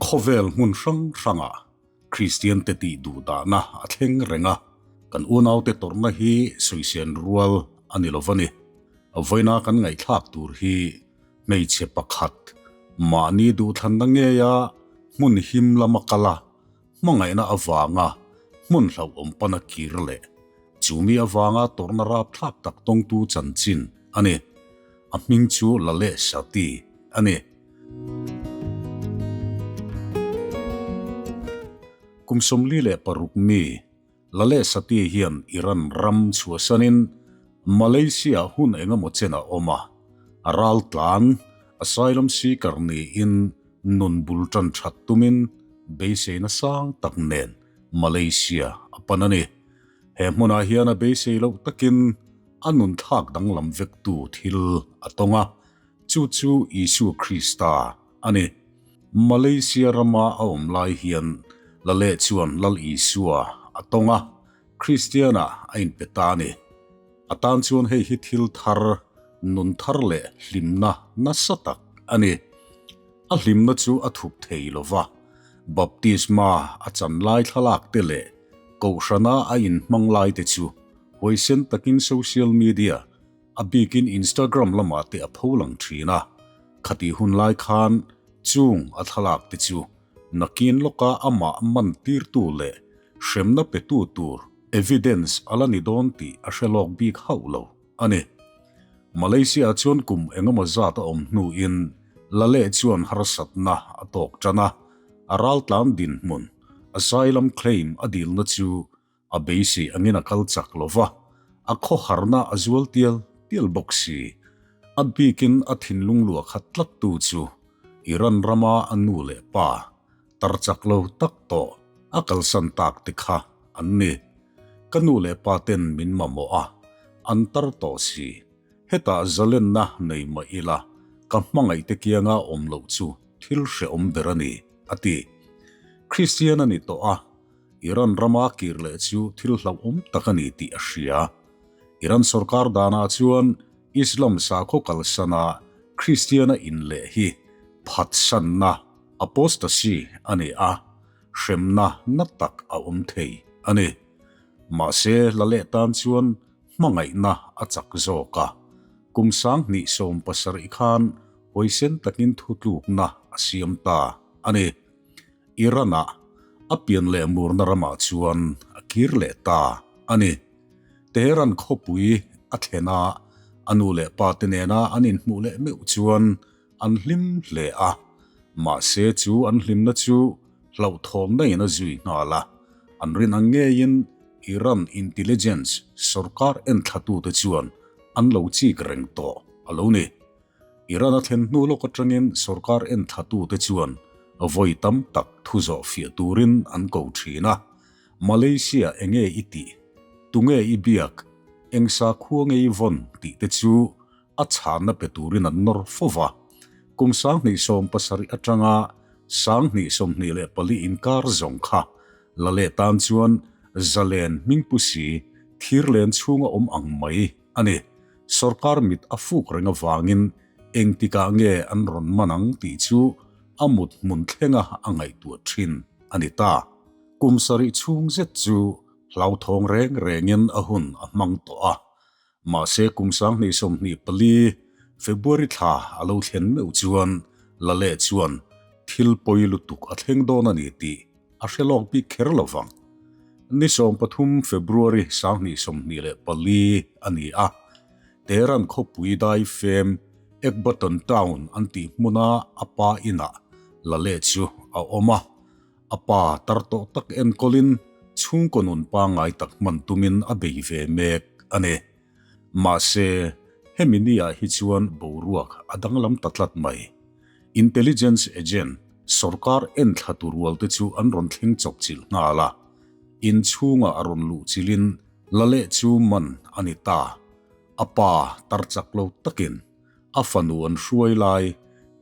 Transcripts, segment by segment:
Khawvel hmun hrang hrangah Kristiante tih duhdahna a thleng reng a, kan unaute tawrhna hi sawisên rual a ni lo va ni. Vawiina kan ngaihthlak tur hi hmeichhe pakhat mahni duhthlanna ngeia hmun him lama kal a, hmangaihna avanga hmun hlauhawm pana kir leh chumi avanga tawrhna rapthlak tak tawngtu chanchin a ni. A hming chu Laleh Sati a ni. Kum 46 mi Laleh Sati hian Iran ram chhuahsanin Malaysia hun engemaw chen a awm a, a raltlan, asylum seeker niin nun bul tan that tumin beiseina sang tak nen Malaysia a pan a ni. He hmunah hian a beisei loh takin a nun thlak danglam vektu thil a tawng a, chu chu Isua Krista a ni. Malaysia rama a awm lai hian Laleh chuan Lal Isua a tawng a, Kristiana a inpe ta a ni. A tan chuan hei hi thil thar, nun thar leh hlimna nasa tak a ni. A hlimna chu a thup thei lo va, baptisma a chan lai thlalak te leh kohhrana a inhmang lai te chu huaisen takin social media, a bikin Instagram lamah te a pholang thin a. Khatih hun lai khan chung a thlalak te chu nakin lawka amah man tirtu leh hremna petu tur evidence a la ni dawn tih a hre lawk bik hauh lo a ni. Malaysia chuan kum engemaw zat a awm hnuin Laleh chuan harsatna a tawk tan a, a raltlan dinhmun, asylum claim a dilna chu a beisei angin a kal chak lo va, a khawharna a zual tial tial bawk si. A bikin a thinlung luah khat tlattu chu Iran rama a nu leh pa tar chak lo tak tawh a kalsan tak te kha an ni. Ka nu leh pa ten min mamawh a, an tar tawh si. Hetah zalenna nei mah ila, ka hmangaihte kianga awm loh chu thil hrehawm ber a ni, a ti. Kristian a ni tawh a, Iran rama kir leh chu thil hlauhawm tak a ni tih a hria. Iran sorkar danah chuan Islam sakhaw kalsana Kristiana inleh hi phatsanna, apostasy, a ni a, hremna na tak a awm thei a ni. Mahse, la leh tan chuan hmangaihna a chak zawk a. Kum 2017 khan huaisen takin thutlukna a siam ta a ni. Iran-ah a pian leh murna ramah chuan a kir leh ta a ni. Tehran khawpui a thlen a, a nu leh pa te nena an inhmuh leh meuh chuan an hlim hle a. Mahse chu an hlimna chu hlauhthawmna in a zui nghal a. An rin ang ngeiin Iran intelligence sorkar enthlatute chuan an lo chik reng tawh a lo ni. Iran a thlen hnu lawk atangin sorkar enthlatute chuan vawi tam tak thu zawh fiah turin an ko thin a. Malaysia enge i tih? Tunge i biak? Eng sakhua nge i vawn? tih te chu a chhanna pe turin an nawr fo va. Kum 2017 atanga 2024 inkar zawng kha la leh tan chuan zalen hmingpu si thirlen chhunga awm ang mai a ni. Sorkar mit a fuk reng avangin engtikah nge an rawn man ang tih chu a mut hmun thlenga a ngaihtuah thin a ni ta. Kum sarih chhung zet chu hlauthawng reng rengin a hun a hmang tawh a. Mahse kum 2024 February thla a lo thlen meuh chuan Laleh chuan thil pawi lutuk a thleng dawn a ni tih a hre lawk bik kher lo vang. Ni 13 February 2024 a ni a, Tehran khawpui daifem Ekbatan Town an tih hmuna a pa inah Laleh chu a awm a. A pa tar tawh tak enkawlin chhungkaw nun pangngai tak hman tumin a bei ve mek a ni. Mahse, hemi niah hi chuan boruak a danglam ta tlat mai. Intelligence agent, sorkar enthlatu rualte chu an rawn thleng chawp chilh nghal a. In chhungah a rawn luh chilhin Laleh chu man a ni ta. A pa tar chak lo takin a fanu an hruai lai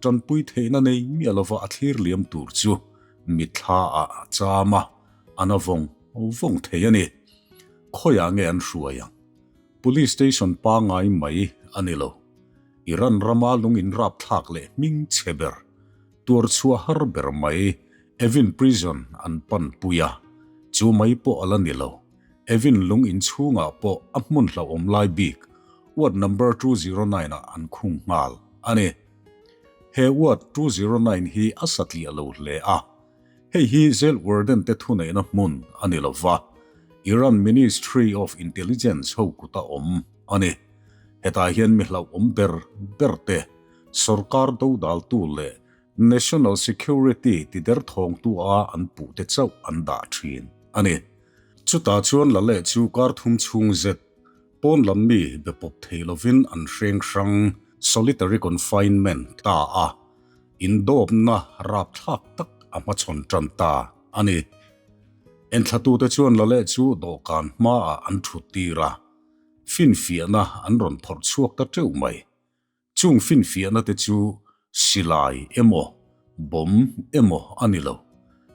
tanpui theihna nei miah lova a thlir liam tur chu mitthla ah a cham a, a na vawng vawng thei a ni. Khawiah nge an hruai ang? Police station pangngai mai a ni lo. Iran rama lung inrap thlak leh hming chhe ber, tuar chhuah har ber mai. Evin Prison an panpui a, chu mai pawh a la ni lo. Evin lung in chhungah pawh a hmun hlauhawm lai bik ward number 209 ah an khung nghal a ni. He ward 209 hi a satliah lo hle a, hei hi jail warden te thuneihna hmun a ni lova, Iran Ministry of Intelligence ho kuta awm a ni. Hetah hian mi hlauhawm ber ber te, sorkar dodaltu leh National Security ti derthawngtu a an puh te chauh an dah thin a ni. Chutah chuan Laleh chu kar thum chhung zet pawn lam mi be pawp thei lovin an hreng hrang, solitary confinement, ta a, indawpna rapthlak tak a hmachhawn tan ta a ni. Enthlatute chuan Laleh chu dawhkan hmaah an thut tir a, finfiahna an rawn phawrh chhuak ta teuh mai. Chung finfiahna te chu silai emaw, bomb emaw a ni lo.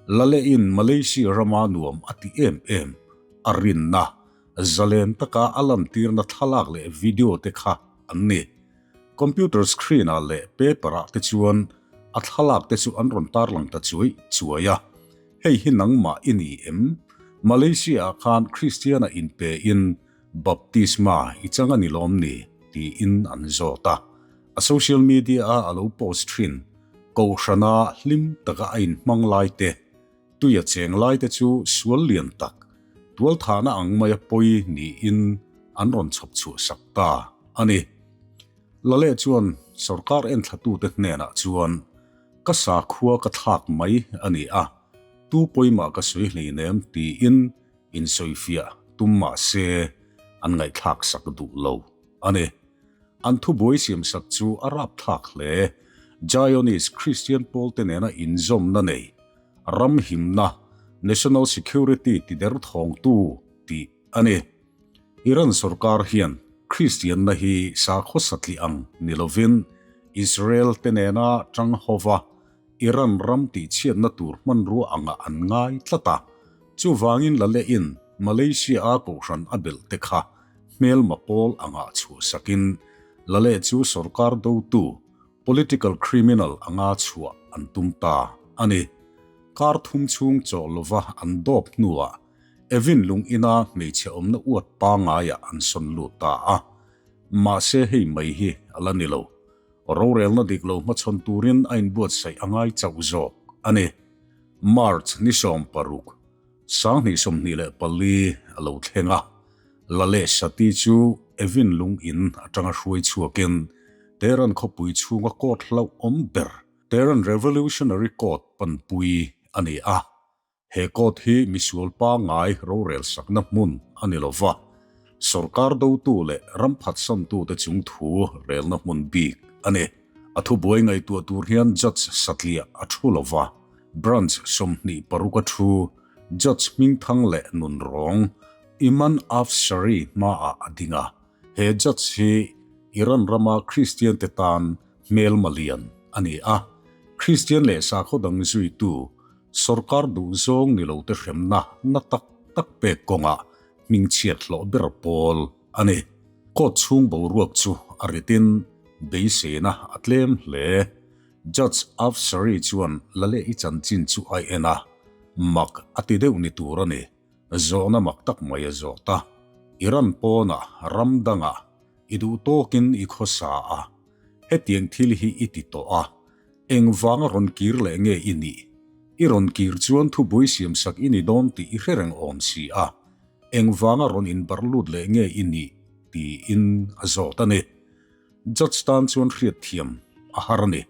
Lalein Malaysia rama nuam a ti em em, a rinna, zalen taka a lantirna thlalak leh video te kha an ni. Computer screen ah leh paper ah te chuan a thlalak te chu an rawn tarlang ta chuai chuai a. Hei hi nangmah i ni em? Malaysia ah khan Kristian-a inpe in Baptisma i chang a ni lawm ni? tiin an zawt a. A social media-a a lo post thin, Kohhrana hlim taka a inhmang lai te, tuia cheng lai te chu sual lian tak, tualthahna ang maia pawi niin an rawn chhawp chhuah sak ta a ni. Laleh chuan sorkar enthlatute hnenah chuan, Ka sakhua ka thlak mai a ni a, tu pawimah ka sawi hleinem tiin Insawifiah tum mah se an ngaihthlak sak duh lo a ni. An thubuai siamsak chu a rapthlak hle. Zionist Christian pawlte nena inzawmna nei, ram himna, national security tiderthawngtu tih a ni. Iran sorkar hian Kristianna hi sakhaw satliah ang ni lovin Israel te nena tang hova Iran ram tihchhiatna tur hmanrua angah an ngai tlat a, chuvangin la lehin Malaysia-a kohhran a belh te kha hmelma pawl angah chhuahsakin la leh chu sorkar dotu, political criminal, anga chhuah an tum ta a ni. Kar thum chhung chawh lova an dawp hnuah Evin lung ina hmeichhe awmna uat pangaiah an sawn lut ta a, mahse hei mai hi a la ni lo. Rorelna dik lo hmachhawn turin a inbuatsaih a ngai chauh zawk a ni. March ni 60, 2024 a lo thleng a, Laleh Sati chu Evin lung in atanga hruai chhuakin Tehran khawpui chhunga court hlauhawm ber Tehran Revolutionary Court panpui a ni a. He court hi misual pangngai rorel sakna hmun a ni lo va, sorkar dotu leh ram phatsantute chung thu relna hmun bik a ni. A thubuai ngaihtuah tur hian Judge satliah a thu lo va, Branch 26 a thu, Judge Hmingthang leh Nunrawng, Iman Afshari hmaah a ding a. He Judge hi Iran rama Kristiante tan hmelma lian a ni a, Kristian leh sakhaw dang zuitu Sorkar duh zawng ni lo te hremna na tak tak pek kawngah hmingchhiat hlawh ber pawl a ni. Court chhung boruak chu a ritin beiseina a tlem hle. Judge Afshari chuan Lale-i chanchin chu a en a, mak a ti deuh ni tur a ni. Zawhna mak tak mai a zawt a, Iran pawnah ram dangah i duh tawkin i khawsa a, hetiang thil hi i ti tawh a, Engvanga rawn kir leh nge i nih? I rawn kir chuan thubui siamsak i ni dawn tih i hre reng awm si a, engvanga rawn inbarh lut leh nge i nih? tiin a zawt a ni. Judge tan chuan hriatthiam a har a ni.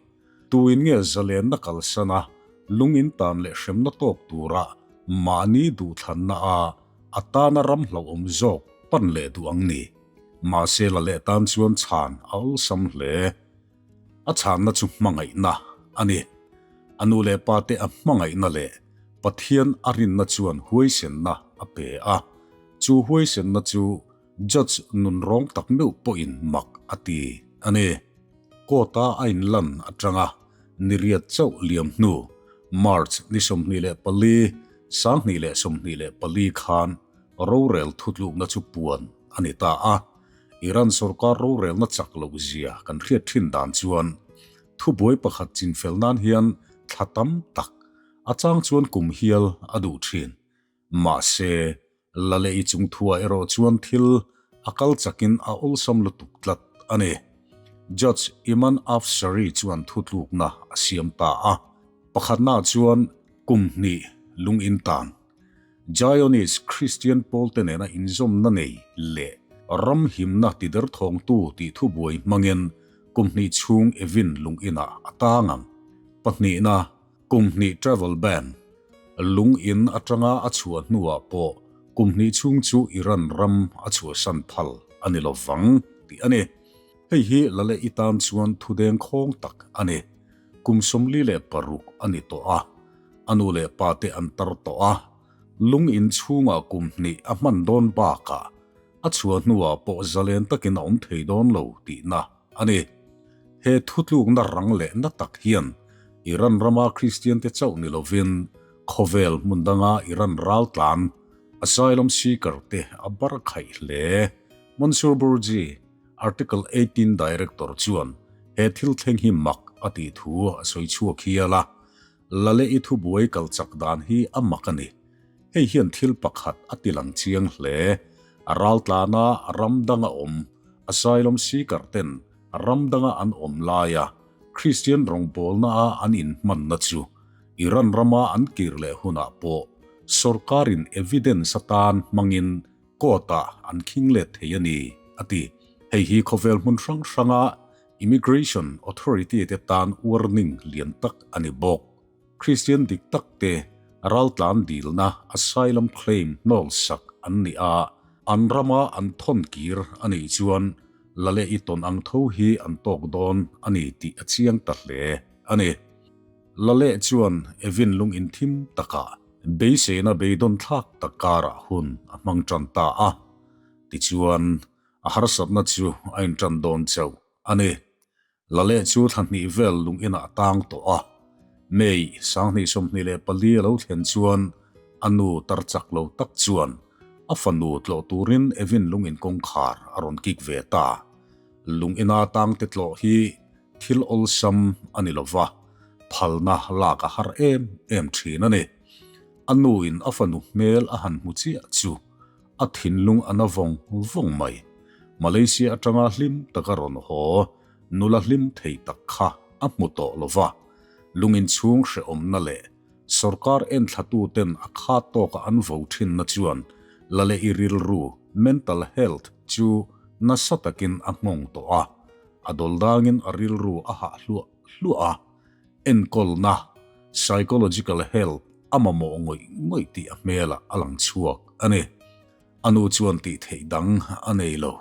Tuin nge zalenna kalsan a, lung intan leh hremna tawk tura mahni duhthlanna a a tana ram hlauhawm zawk pan leh duh ang ni? Mahse la leh tan chuan chhan a awlsam hle. A chhanna chu hmangaihna a ni. A nu leh pa te a hmangaihna leh Pathian a rinna chuan huaisenna a pe a. Chu huaisenna chu Judge nunrawng tak meuh pawhin mak a ti a ni. Court-a a inlan atanga niriat chauh liam hnu March ni 24, 2024 khan rorel thutlukna chu puan a ni ta a. Iran sorkar rorelna chak loh zia kan hriat thin dan chuan thubuai pakhat chinfel nan hian thla tam tak A chang chuan kum hial a duh thin. Mahse, Lalei chungthua erawh chuan thil a kal chakin a awlsam lutuk tlat a ni. Judge Iman Afshari chuan thutlukna a siam ta a. Pakhatnaah chuan kum hnih lung in tan. Zionist Christian pawlte nena inzawmna nei leh ram himna tiderthawngtu tih thubuai hmangin kum hnih chhung Evin lung inah a tang ang. Pahnihna, kum hnih travel ban. Lung in atanga a chhuah hnuah pawh kum hnih chhung chu Iran ram a chhuahsan phal a ni lo vang tih a ni. Hei hi Lale i tan chuan thudeng khawng tak a ni. Kum 46 a ni tawh a, a nu leh pa te an tar tawh a, lung in chhungah kum hnih a hman dawn bakah a chhuah hnuah pawh zalen takin a awm thei dawn lo tihna a ni. He thutlukna rang leh na tak hian Iran rama Kristian te chauh ni lovin khawvel hmun danga Iran raltlan, asylum seeker, te a bar khaih hle. Mansour Borouji. Article 18 Director chuan he thil thleng hi mak a tih thu a sawi chhuak hial a, Lale i thubuai kal chak dan hi a mak a ni. Hei hian thil pakhat a ti lang chiang hle. A raltlana ram danga awm, asylum seeker ten ram danga an awm laia Kristian rawngbawlna a an inhmanna chu Iran rama an kir leh hunah pawh sorkarin evidence atan hmangin Court-ah an khing let thei a ni, a ti. Hei hi khawvel hmun hrang hranga Immigration Authority te tan warning lian tak a ni bawk. Kristian dik tak te raltlan dilna asylum claim hnawl sak an ni a, an rama an thawn kir a nih chuan la leh i tawn ang tho hi an tawk dawn a ni tih a chiang ta hle a ni. La leh chuan Evin lung inthim takah Beiseina beidawn thlak tak karah hun a hmang tan ta a, tichuan a harsatna chu a intan dawn chauh a ni. Laleh chu thla hnih vel lung inah a tang tawh a, May 2024 a lo thlen chuan a nu tar chak lo tak chuan a fanu tlawh turin Evin lung in kawngkhar a rawn kik ve ta. Lung ina tangte tlawh hi thil awlsam a ni lova, phalna lak a har em em thin a ni. A nuin a fanu hmel a han hmu chiah chu a thinlung a na vawng vawng mai. Malaysia atanga hlim taka rawn haw nula hlim thei tak kha a hmu tawh lova, lung inchhung hrehawmna leh Sorkar enthlatuten a khat tawka an vo thinna chuan la leh i rilru, mental health, chu nasa takin a nghawng tawh a, a dawl dangin a rilru a hah hluah hluah a, enkawlna, psychological help, a mamawh ngawih ngawih tih a hmelah a lang chhuak a ni. A nu chuan tih theih dang a nei lo.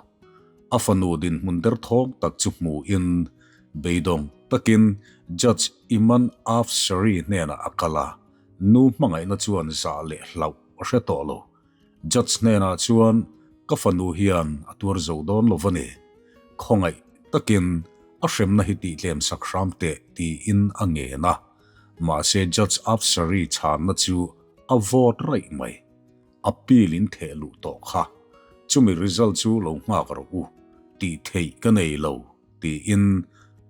A fanu dinhmun derthawng tak chu hmuhin beidawng takin Judge Iman Afshari hnenah a kal a, nu hmangaihna chuan zah leh hlauh a hre tawh lo. Judge hnenah chuan ka fanu hian a tuar zo dawn lo va ni. Khawngaih takin a hremna hi tihtlem sak hram teh tiin a ngen a. Mahse Judge Afshari chhanna chu a vawt raih mai. Appeal in theh luh tawh kha, chumi result chu lo nghak rawh u, tih theih ka nei lo, tiin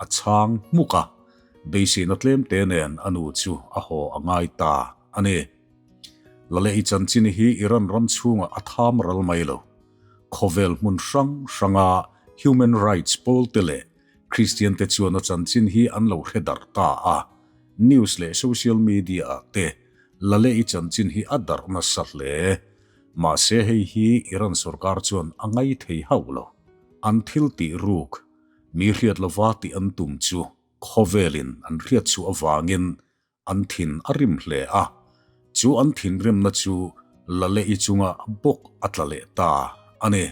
a chhang hmuk a, beiseina tlem te nen a nu chu a haw a ngai ta a ni. Lale i chanchin hi Iran ram chhungah a tham ral mai lo. Khawvel hmun hrang hranga human rights pawl te leh Kristian te chuan a chanchin hi an lo hre darh ta a, news leh social media ah te Lale i chanchin hi a darh nasa hle. Mahse hei hi Iran sorkar chuan a ngai thei hauh lo. An thil tih ruk, mi hriat lova tih an tum chu khawvelin an hriat chhuah avangin an thin a rim hle a. Chu an thinrimna chu Lale i chunga bawk a tla leh ta a ni.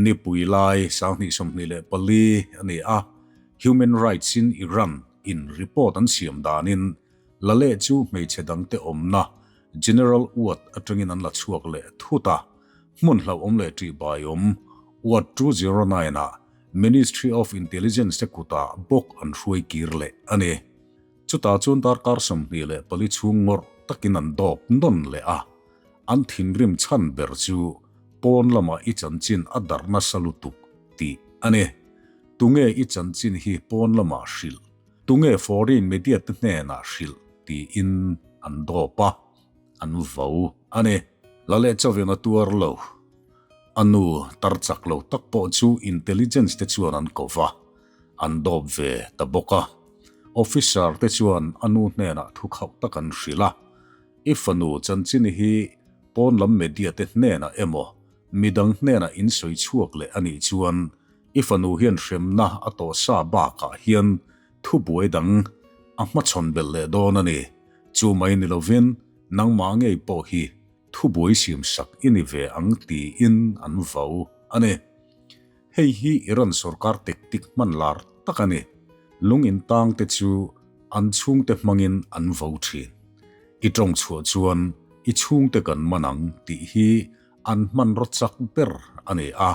Nipui lai 2024 a ni a, Human Rights in Iran in report an siam danin Laleh chu hmeichhe dangte awmna General Ward atangin an la chhuak leh thut a, hmun hlauhawm leh ṭihbaiawm Ward 209 ah Ministry of Intelligence te kutah bawk an hruai kir leh a ni. Chutah chuan darkar 24 chhung ngawrh takin an dawp nawn leh a, an thinrim chhan ber chu pawn lamah i chanchin a darh nasa lutuk tih a ni. Tunge i chanchin hi pawn lamah hrilh? Tunge foreign media te hnenah hrilh tiin an dawp a, an vo a ni. Laleh chauhin a tuar lo. A nu tar chak lo tak pawh chu intelligence te chuan an ko va, an dawp ve ta bawk a. Officer te chuan a nu hnenah thu khauh tak an hrilh a, I fanu chanchin hi pawn lam media te hnenah emaw midang hnenah in sawi chhuak leh a nih chuan i fanu hian hremna a tawh sa bakah hian thubuai dang a hmachhawn belh leh dawn a ni. Chu mai ni lovin nangmah ngei pawh hi thubuai siamsak i ni ve ang tiin an vo a ni. Hei hi Iran sorkar tactic hman lar tak a ni. Lung intang te chu an chhungte hmangin an vo thin. I tawng chhuah chuan i chhungte kan man ang tih hi an hmanraw chak ber a ni a.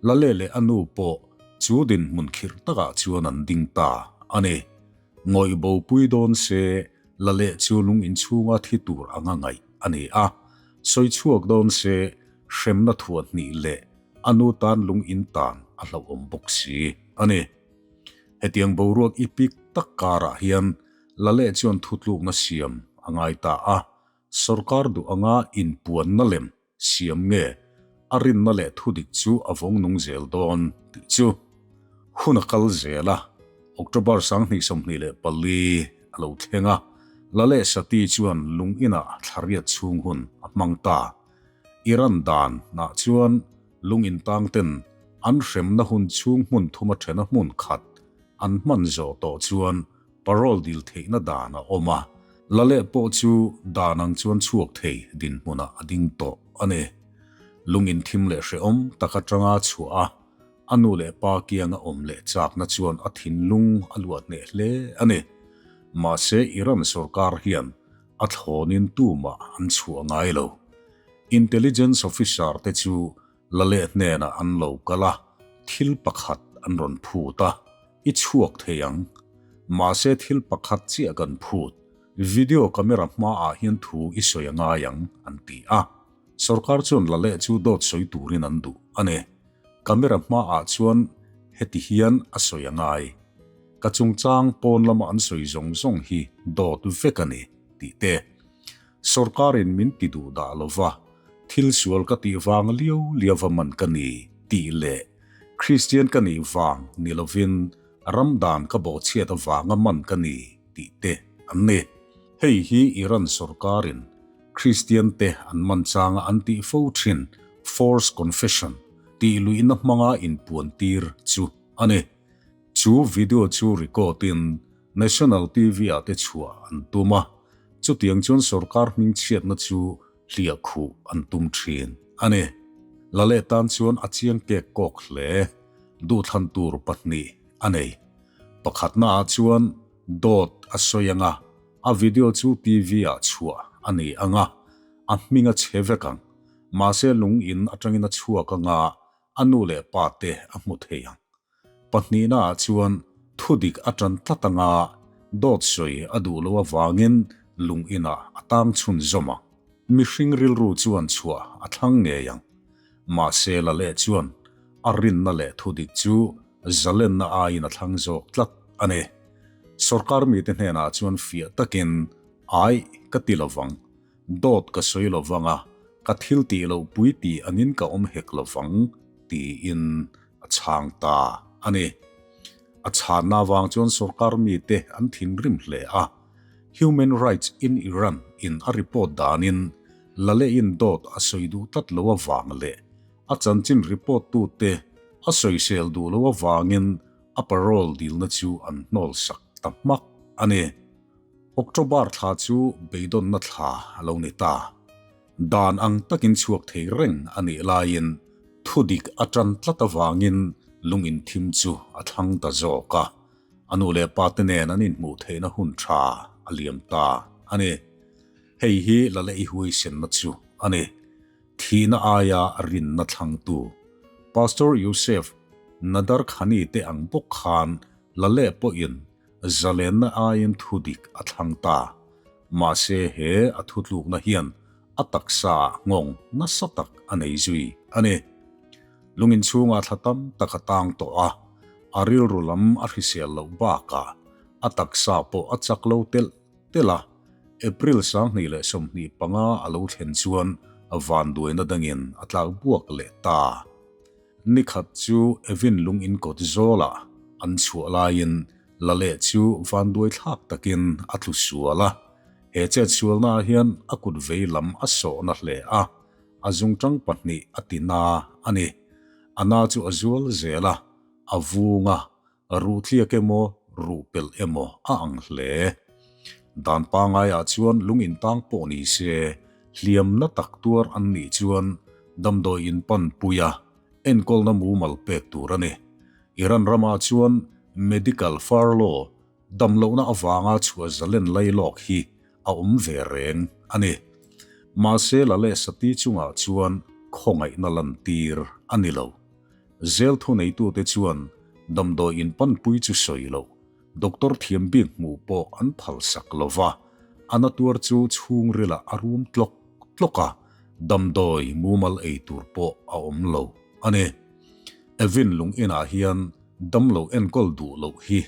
Lale leh a nu pawh chu dinhmun khirh takah chuan an ding ta a ni. Ngawih bopui dawn se Lale chu lung inchhunga thi tur anga ngaih a ni a. Sawi chhuak dawn se hremna thuah hnih leh a nu tan lung in tan a hlauhawm bawk si a ni. Hetiang boruak i pik tak karah hian Laleh chuan thutlukna siam a ngai ta a, sorkar duh anga inpuanna lem siam nge a rinna leh thudik chu a vawng nung zel dawn tih chu hun a kal zel a, October 2024 a lo thleng a, Laleh Sati chuan lung inah thlariat chhung hun a hmang ta. Iran dan nah chuan lung intang ten an hremna hun chhung hmun thuma thena hmun khat an hman zawh tawh chuan parole dil theihna dan a awm a, Laleh pawh chu dan ang chuan chhuak thei dinhmunah a ding tawh a ni. Lung inthim leh hrehawm tak atanga chhuah a, a nu leh pa kianga awm leh chakna chuan a thinlung a luah hneh hle a ni. Mahse Iran sorkar hian a thlawnin tumah an chhuah ngai lo. Intelligence officer te chu Laleh hnenah an lo kal a, thil pakhat an rawn phut a, i chhuak thei ang. Mahse thil pakhat chiah kan phut, video camera hmaah hian thu i sawi a ngai ang, an ti a. Sorkar chuan Laleh chu dawt sawi turin an duh a ni. Camera hmaah chuan heti hian a sawi a ngai, Ka chungchang pawn lama an sawi zawng zawng hi dawt vek a ni, tih te. Sorkarin min ti duh dah lo va, thil sual ka tih vang liau liau va man ka ni tih leh Kristian ka nih vang ni lovin ram dan ka bawhchhiat avanga man ka ni tih te an ni. Hei hi Iran sorkarin Kristian te an man changa an tih fo thin forced confession tih luihna hmanga inpuan tir chu a ni. Chu video chu record in National TV ah te chhuah an tum a, chutiang chuan sorkar hmingchhiatna chu hliah khuh an tum thin a ni. Laleh tan chuan a chiang kek kawk hle, duhthlan tur pahnih a nei. Pakhatna ah chuan dawt a sawi ang a, a video chu TV ah chhuah a ni ang a, a hming a chhe vek ang. Mahse lung in atangin a chhuak ang a, a nu leh pa te a hmu thei ang. Pahnihna ah chuan thudik a tan tlat anga dawt sawi a duh loh avangin lung inah a tang chhun zawm ang. Mihring rilru chuan chhuah a thlang ngei ang. Mahse Laleh chuan a rinna leh thudik chu zalenna aiin a thlang zawk tlat a ni. Sorkar mite hnenah chuan fiah takin, Aih, ka ti lovang. Dawt ka sawi lovang a, ka thil tih loh pui tih angin ka awm hek lovang, tiin a chhang ta a ni. A chhanna avang chuan sorkar mite an thinrim hle a. Human Rights in Iran in a report danin Lalein dawt a sawi duh tlat lo avang leh a chanchin report tute a sawisel duh lo avangin a parole dilna chu an hnawl sak ta hmak a ni. October thla chu beidawnna thla a lo ni ta. Dan ang takin chhuak thei reng a nih laiin thudik a tan tlat avangin lung inthim chu a thlang ta zawk a, a nu leh pa te nen an inhmuh theihna hun tha a liam ta a ni. Hei hi Laleih huaisenna chu a ni. Thihna aia rinna thlangtu Pastor Youssef Nadarkhani te ang bawk khan Laleh pawhin Zalenna aiin thudik a thlang ta. Mahse he a thutlukna hian a taksa ah nghawng nasa tak a nei zui a ni. Lungin chhungah thla tam tak a tang tawh a, a rilru lam a hrisel loh bakah a taksa pawh a chak lo telh telh a. April 2025 a lo thlen chuan vanduaina dangin a tlak buak leh ta. Ni khat chu Evin lung in kawt zawlah an chhuah laiin Laleh chu vanduai thlak takin a tlu sual a. He chetsualnaah hian a kut vei lam a sawhna hle a, a zungtang pahnih a ti na a ni. A na chu a zual zel a, a vung a, ruh tliak emaw ruh pelh emaw a ang hle. Dan pangaiah chuan lung intang pawh ni se, hliamna tak tuar an nih chuan damdawi in pan pui a, enkawlna mumal pek tur a ni. Iran ramah chuan medical furlough damlohna avanga chhuah zalen lailawk hi a awm ve reng a ni. Mahse Laleh Sati chungah chuan khawngaihna lantir a ni lo. Zel thuneitute chuan damdawi in panpui chu sawi loh, doctor thiam bik hmuh pawh an phalsak lo va, a na tuar chu chhungrilah a rum tlawk tlawk a, damdawi mumal ei tur pawh a awm lo a ni. Evin lung inah hian damlo enkawl duh loh hi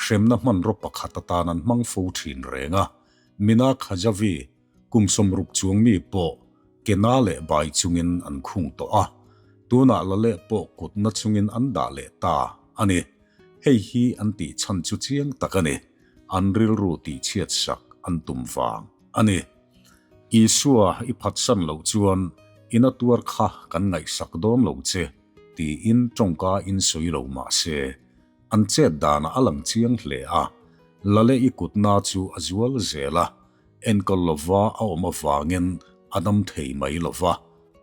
hremna hmanraw pakhat atan an hmang fo thin reng a, Mina Khajavi kum 60 chuang mi pawh ke na leh bai chungin an khung tawh a, tunah la leh pawh kut na chungin an dah leh ta a ni. Hei hi an tih chhan chu chiang tak a ni, an rilru tihchhiat sak an tum vang a ni. Isua i phatsan loh chuan ina tuar kha kan ngaihsak dawn lo che tiin tawngka in sawi lo mah se, an chet danah a lang chiang hle a, Lale i kutna chu a zual zel a, enkawl lova a awm avangin a dam thei mai lova,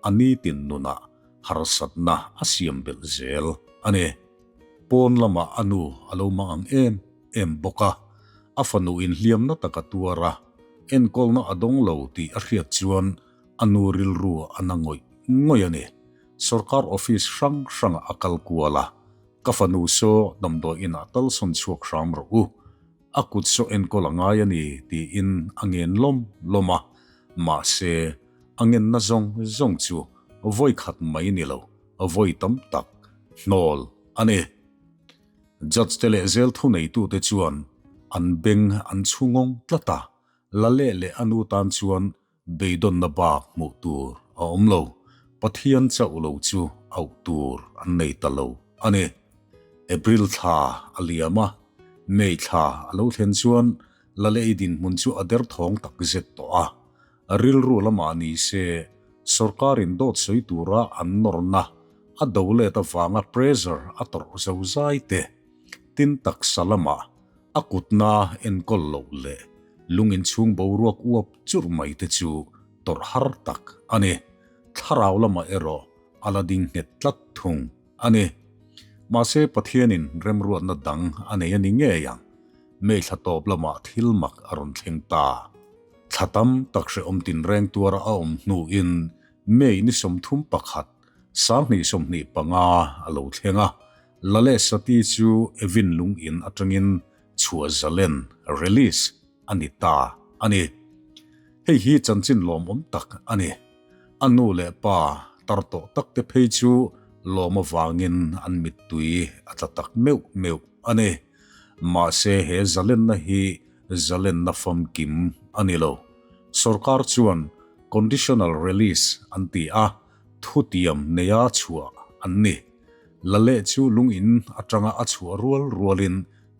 a nitin nunah harsatna a siam belh zel a ni. Pawn lamah a nu a lo mang ang em em bawk a, a fanu inhliamna tak a tuar a, enkawlna a dawng lo tih a hriat chuan a nu rilru a na ngawih ngawih a ni. Sorkar office hrang hrangah a kal kual a, Ka fanu saw damdawi inah tal sawn chhuak hram rawh u, a kut saw enkawl a ngai a ni tiin a ngen lawm lawm a, mahse a ngenna zawng zawng chu vawi khat mai ni lo, vawi tam tak hnawl a ni. Judge te leh zel thuneitute chuan an beng an chhu ngawng tlat a, la leh leh a nu tan chuan Beidawnna bak hmuh tur a awm lo, Pathian chauh lo chu auh tur an nei ta lo a ni. April thla a liam a, May thla a lo thlen chuan Lalei dinhmun chu a derthawng tak zet tawh a. Rilru lamah ni se, sorkarin dawt sawi tura an nawrna a do let avanga pressure a tawrh zo zai te, tin taksa lamah a kutna enkawl loh leh lung inchhung boruak uap churh mai te chu tawrh har tak a ni. Thlarau lamah erawh a la ding nghet tlat thung a ni. Mahse Pathianin remruatna dang a nei a ni ngei ang. May thla tawp lamah thil mak a rawn thleng ta. Thla tam tak hrehawm tinreng tuara a awm hnuin May ni 31, 2025 a lo thleng a. Laleh Sati chu Evin lung in atangin chhuah zalen, release, a ni ta a ni. Hei hi chanchin lawmawm tak a ni. A nu leh pa tar tawh tak te phei chu lawm avangin an mittui a tla tak meuh meuh a ni. Mahse he zalenna hi zalenna famkim a ni lo. Sorkar chuan conditional release an ti a, thutiam neia chhuah an ni. Laleh chu lung in atanga a chhuah rual rualin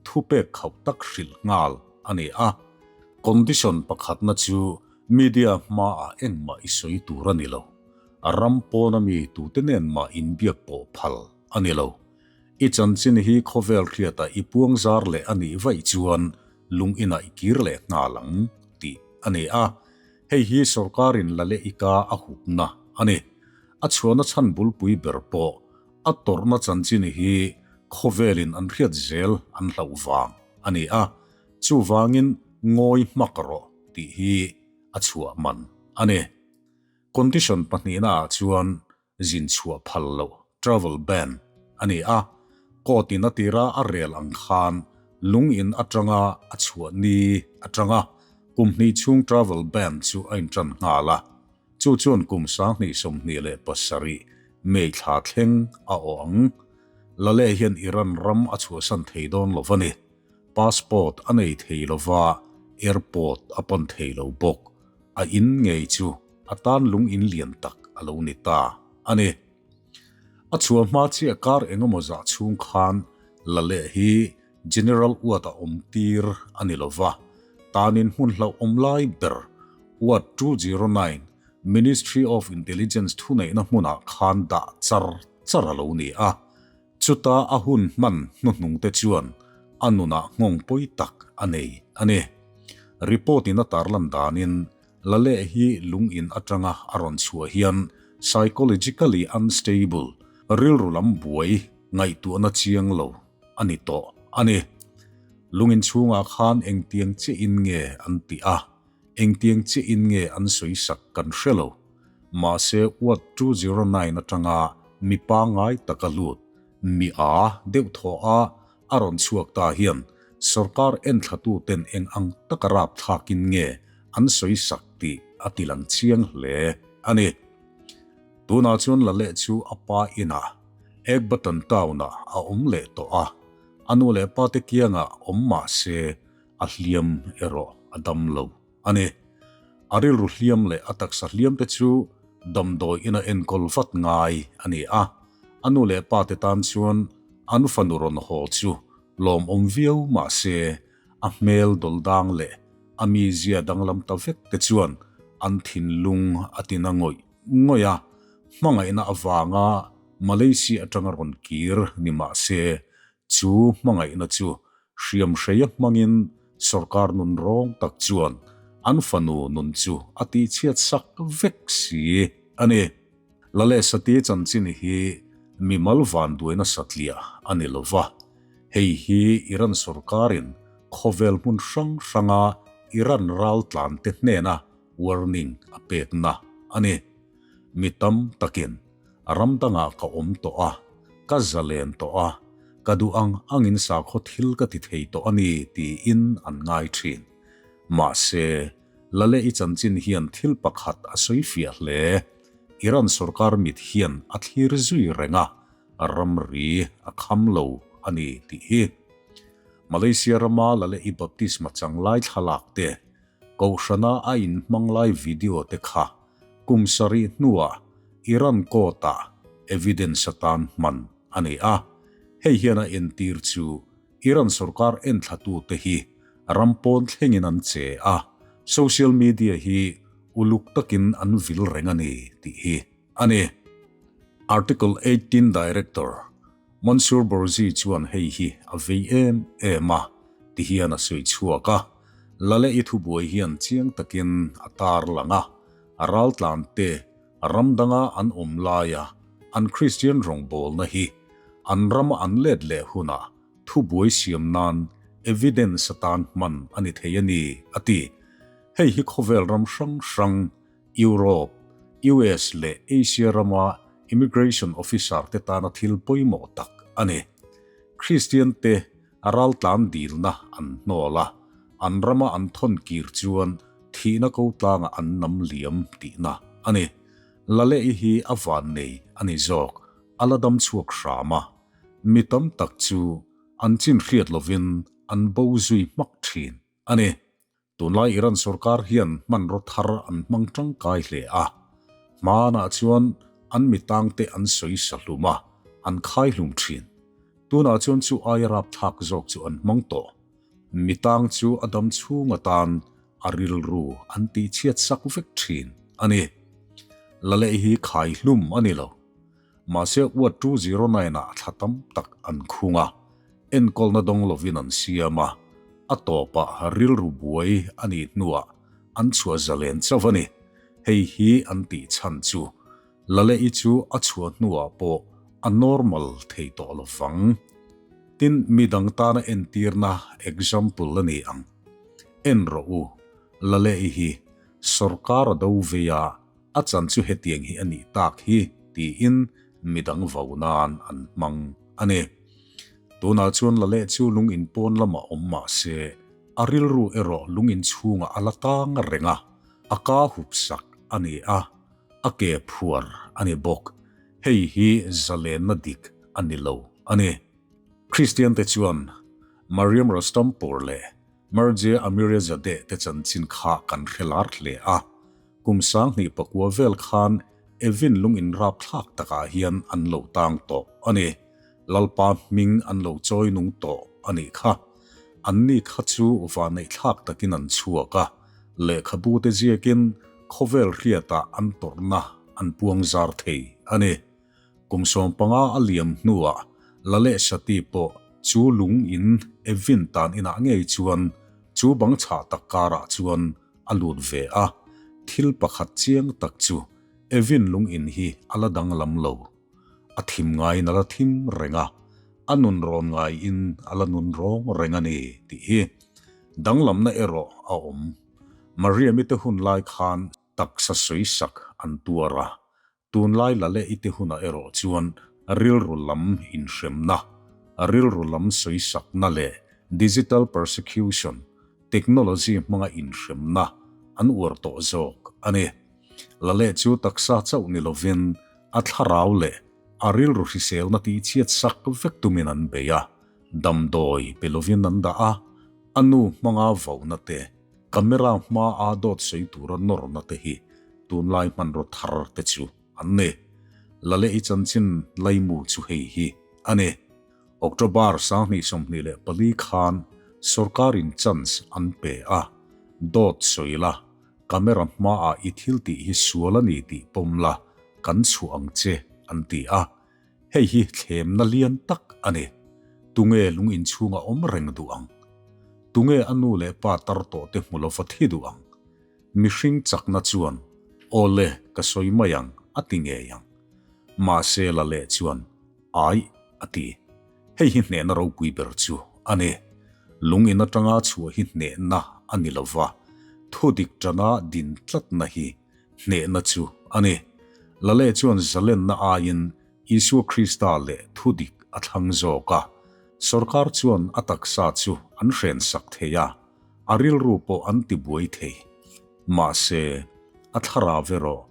thupek khauh tak hrilh nghal a ni a. Condition pakhatna chu media hmaah engmah i sawi tur a ni lo. A ram pawna mi tute nen mah inbiak pawh phal a ni lo. I chanchin hi khawvel hriatah i puang zar leh a nih vaih chuan lung inah i kir leh nghal ang tih a ni a. Hei hi sorkarin Laleh i ka a hupna a ni. A chhuahna chhan bulpui ber pawh a tawrhna chanchin hi khawvelin an hriat zel an hlauh vang a ni a, chuvangin ngawi hmak rawh tih hi a chhuah man a ni. Condition pahnihna ah chuan zin chhuah phal loh, travel ban, a ni a, court in a tira a rel ang khan lung in atanga a chhuah ni atanga kum hnih chhung travel ban chu a intan nghal a. Chu chuan kum 2027 May thla thleng a awh ang. Laleh hian Iran ram a chhuahsan thei dawn lo a ni. Passport a nei thei lo va, Airport a pan thei lo bawk. A in ngei chu a tan lung in lian tak a lo ni ta a ni. A chhuah hma chiah kar engemaw zah chhung khan Laleh hi General Ward a awm tir a ni lo va, tanin hmun hlauhawm lai ber Ward 209 Ministry of Intelligence thuneihna hmunah khan dah char char a lo ni a. Chuta a hun hman hnuhnung te chuan a nunah nghawng pawi tak a nei a ni. Report in a tarlan danin Laleh hi lung in atanga a rawn chhuah hian psychologically unstable, rilru lam buai, ngaihtuahna chiang lo a ni tawh a ni. Lung in chhungah khan engtiang chiah in nge an tih a, engtiang chiah in nge an sawi sak kan hre lo. Mahse Ward 209 atanga mi pangngai taka lut, mi a deuh thaw a a rawn chhuak ta hian sorkar enthlatuten eng ang taka rapthlakin nge an sawi sak tih a ti lang chiang hle a ni. Tunah chuan Laleh chu a pa inah Ekbatan town-ah a awm leh tawh a, a nu leh pate kiangah awm mah se a hliam erawh a dam lo a ni. A rilru hliam leh a taksa hliam te chu damdawi ina enkawl vat ngai a ni a, a nu leh pate tan chuan an fanu rawn haw chu lawmawm viau mah se a hmel dawldang leh a mizia danglam ta vek te chuan an thinlung a tina ngawih ngawih a, hmangaihna avanga Malaysia atanga rawn kir ni mah se Chu hmangaihna chu hriamhreia hmangin sorkar nun rawng tak chuan an fanu nun chu a tihchhiat sak vek si a ni. Laleh Sati chanchin hi mimal vanduaina satliah a ni lo va, hei hi Iran sorkarin khawvel hmun hrang hranga Iran raltlante hnena warning a pekna a ni. Mi tam takin ram dangah ka awm tawh a, ka zalen tawh a, ka duh ang angin sakhaw thil ka ti thei tawh a ni tiin an ngai thin. Mahse, Lale i chanchin hian thil pakhat a sawi fiah hle. Iran sorkar mit hian a thlir zui reng a, ramri a kham lo a ni tih hi. Malaysia rama Lale i baptisma chang lai thlalak te, Kohhrana a inhmang lai video te kha kum sarih hnuah Iran court-ah evidence atan hman a ni a. Hei hian a entir chu Iran sorkar enthlatute hi ram pawn thlengin an che a, social media hi uluk takin an vil reng a ni tih hi a ni. Article 18 Director Mansour Borzi chuan hei hi a vei em em a, ti hian a sawi chhuak a. Lale i thubuai hian chiang takin a tar lang a, a raltlan te ram danga an awm laia an Kristian rawngbawlna hi an rama an let leh hunah thubuai siam nan evidence atan hman a ni thei a ni, a ti. Hei hi khawvel ram hrang hrang Europe, US leh Asia rama immigration officer te tana thil pawimawh tak a ni. Kristian te raltlan dilna an hnawl a, an rama an thawn kir chuan thihna ko tlangah an nam liam tihna a ni. Lale'i hi a vannei a ni zawk, a la dam chhuak hram a. Mi tam tak chu an chin hriat lovin an bo zui hmak thin a ni. Tunlai Iran sorkar hian hmanraw thar an hmang tangkai hle a. Hmanah chuan an mi tangte an sawi sa hlum a, an khai hlum thin. Tunah chuan chu aia rapthlak zawk chu an hmang tawh. Mi tang chu a dam chhung atan a rilru an tihchhiat sak vek thin a ni. Laleh hi khai hlum a ni lo. Mahse Ward 209 ah thla tam tak an khung a, enkawlna dawng lovin an siam a, a tawpah rilru buai a nih hnuah an chhuah zalen chauh a ni. Hei hi an tih chhan chu Lale-i chu a chhuah hnuah pawh a normal thei tawh lo vang. Tin, midang tana entirna example a ni ang. En rawh u, Lale-i hi sorkar a do vei a, A chan chu hetiang hi a nih tak hi tiin midang vo nan an hmang a ni. Tunah chuan Laleh chu lung in pawn lamah awm mah se, a rilru erawh lung in chhungah a la tang reng a, a ka hup sak a ni a, a ke phuar a ni bawk. Hei hi zalenna dik a ni lo a ni. Kristiante chuan Mariam Rostampur leh. Marzieh Amirizadeh te chanchin kha kan hre lar hle a. Kum 2009 vel khan Evin lung inrapthlak takah hian an lo tang tawh a ni. Lalpa hming an lo chawi nung tawh a nih kha. Anni kha chu vanneihthlak takin an chhuak a, lehkhabu te ziakin khawvel hriatah an tawrhna an puang zar thei a ni. Kum 15 a liam hnuah Laleh Sati pawh chu lung in Evin tan inah ngei chuan chu bang chhah tak karah chuan a lut ve a, thil pakhat chiang tak chu Evin lung in hi a la danglam lo. A thim ngaiin a la thim reng a, a nun rawn ngaiin a la nun rawng reng a ni tih hi danglamna erawh a awm. Mariam-i te hun lai khan taksa sawisak an tuar a, tunlai la leh i te hunah erawh chuan rilru lam inhremna, rilru lam sawisakna leh digital persecution, technology hmanga inhremna an uar tawh zawk a ni. La leh chu taksa chauh ni lovin a thlarau leh a rilru hriselna tihchhiat sak vek tumin an bei a, damdawi pe lovin an dah a, a nu hmanga vohna te, camera hmaa dawt sawi tura nawrna te hi tunlai hmanraw thar te chu an ni. La leh i chanchin laimu chu hei hi a ni. October 2024 khan sorkarin chance an pe a, dawt sawi la, Camera hmaah i thil tih hi sual a ni tih pawm la, kan chhuah ang che, an ti a. Hei hi thlemna lian tak a ni. Tunge lung inchhunga awm reng duh ang? Tunge a nu leh pa tar tawh te hmu lova thi duh ang? Mihring chakna chuan, Aw le, ka sawi mai ang, a ti ngei ang. Mahse la leh chuan, Aih, a ti. Hei hi hnehna ropui ber chu a ni. Lung in atanga chhuah hi hnehna a ni lo va, thudik tana din tlatna hi hnehna chu a ni. Lale chuan zalenna aiin Isua Krista leh thudik a thlang zawk a. Sorkar chuan a taksa chu an hrensak thei a, a rilru pawh an tibuai thei. Mahse, a thlarau erawh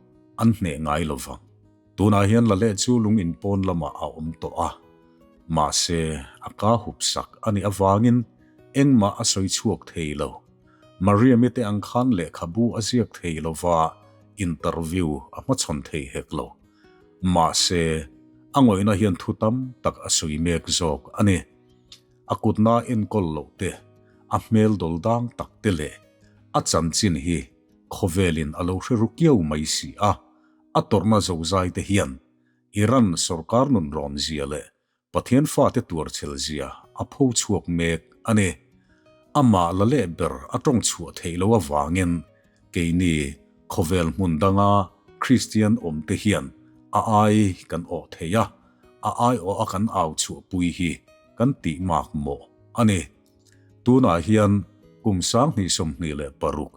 an hneh ngai lo vang. Tunah hian Laleh chu lung in pawn lamah a awm tawh a, mahse a ka hup sak a nih avangin engmah a sawi chhuak thei lo. Mariam-i te ang khan lehkhabu a ziak thei lo va, interview a hmachhawn thei hek lo. Mahse, a ngawihna hian thu tam tak a sawi mek zawk a ni. A kutna enkawl loh te, a hmel dawl dang tak te leh a chanchin hi khawvelin a lo hre ru kiau mai si a. A tawrhna zozai te hian Iran sorkar nun rawn zia leh Pathian fate tuarchhel zia a pho chhuak mek a ni. Amah la leh ber a tawng chhuah theih loh avangin keini khawvel hmun danga Kristian awm te hian a ai kan awh thei a, a aiawh a kan au chhuahpui hi kan tih mak mawh a ni. Tunah hian kum 2026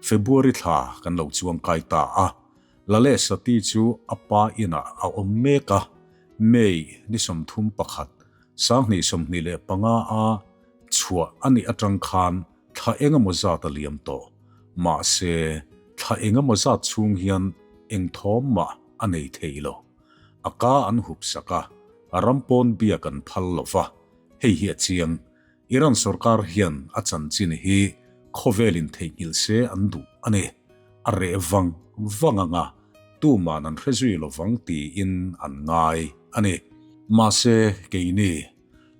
February thla kan lo chuang kai ta a, Laleh Sati chu a pa inah a awm mek a, May ni 31, 2025 a chhuah a nih atang khan thla engemaw zat a liam tawh. Mahse, thla engemaw zat chhung hian eng thawm mah a nei thei lo. A ka an hup sak a, ram pawn biak an phal lo va, hei hi a chiang. Iran sorkar hian a chanchin hi khawvelin theihnghilh se an duh a ni. A reh vang vang ang a, tuman an hre zui lovang tiin an ngai a ni. Mahse, keini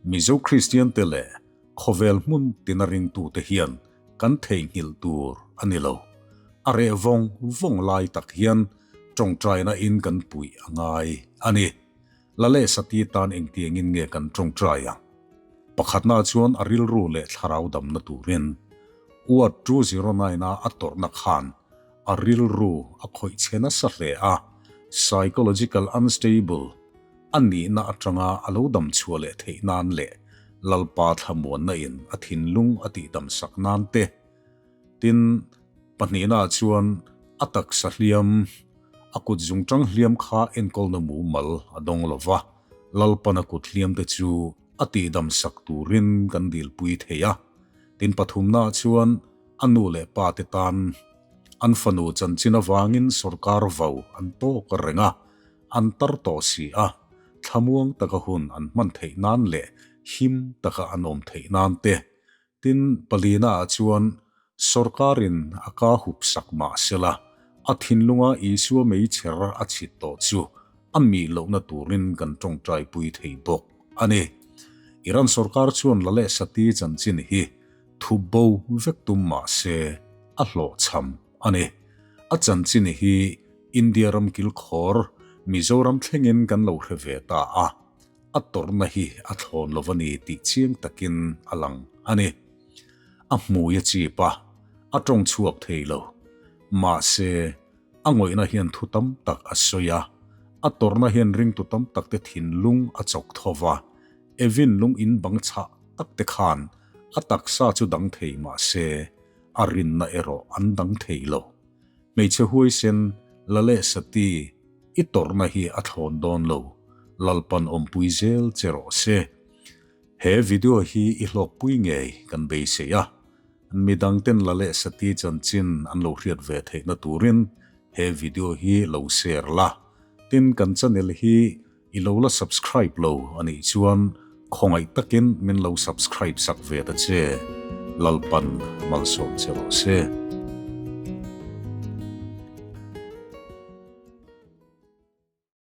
Mizo Kristian te leh khawvel hmun tina ringtute hian kan theihnghilh tur a ni lo. A reh vawng vawng lai tak hian tawngtaina in kan puih a ngai a ni. La leh Sati tan engtiangin nge kan tawngtai ang? Pakhatna chuan a rilru leh thlarau damna turin Ward 209 a a tawrhna khan a rilru a khawih chhe nasa hle a, psychological unstable a nihna atanga a lo dam chhuah leh theih nan leh Lalpa thlamuanna in a thinlung a tihdam sak nan te. Tin, pahnihna chuan a taksa hliam, a kut zungtang hliam kha enkawlna mumal a dawng lo va, Lalpan a kut hliam te chu a tihdam sak turin kan dilpui thei a. Tin, pathumna chuan a nu leh pa te tan an fanu chanchin avangin sorkar vau an tawk reng a, an tar tawh si a, thlamuang taka hun an hman theih nan leh him taka an awm theih nan te. Tin, palina ah chuan sorkarin a ka hup sak mah sela, a thinlunga Isua meichher a chhit tawh chu a mih lohna turin kan tawngtaipui thei bawk a ni. Iran sorkar chuan Laleh Sati chanchin hi thu bo vek tum mah se a hlawhchham a ni. A chanchin hi India ram kilkhawr Mizoram thlengin kan lo hre ve ta a, a tawrhna hi a thlawn lo a ni tih chiang takin a lang a ni. A hmui a chip a, a tawng chhuak thei lo. Mahse, a ngawihna hian thu tam tak a sawi a, a tawrhna hian ringtu tam takte thinlung a chawk tho va, Evin lung in bang chhah tak te khan a taksa chu dang thei mah se, a rinna erawh an dang thei lo. Hmeichhe huaisen la leh sati i tawrhna hi a thlawn dawn lo, Lalpan awmpui zel che rawh se. He video hi i hlawkpui ngei kan beisei a, midangten la leh sati chanchin an lo hriat ve theihna turin he video hi lo share la, tin kan channel hi I lo la subscribe lo a nih chuan khawngaih takin min lo subscribe sak ve ta che, Lalpan malsawm che rawh se.